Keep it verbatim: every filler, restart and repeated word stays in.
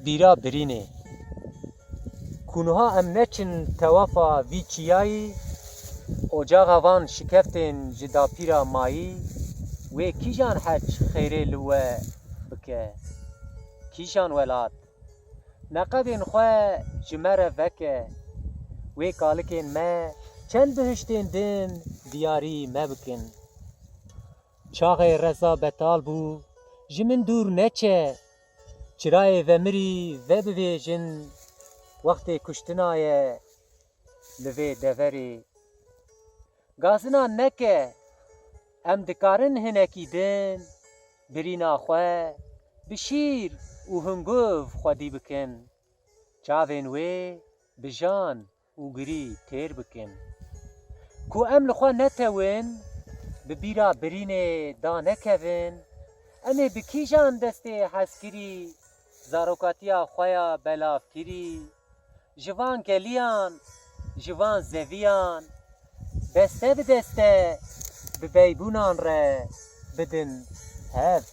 Bîra birînê. Ku niha em neçin tewafa vî çiyayî, ocaxa van şikeftên ji dapîra mayî, wê kîjan heç xêrê li we bike? Kîjan welat? Neqebên xwe ji me re veke. Wê kalikên me çend bihiştên din diyarî me bikin. Çaxê reza betal bû, ji min dûr neçe. Çirayê vemirî vebivêjin, wextê kuştina ye li vê deverê. Gazina neke, em dikarin hinekî din birîna xwe bi şîr û hunguv xwedî bikin. Çavên wê bi jan û girî têr bikin. Ku em li xwe netewin, bi bîra birînê danekevin, em ê bi kîjan destê hezkirî zarokatiya xwe ya belavkirî ji van geliyan, ji van zeviyan, deste bi deste bi beybûnan re bidin hev.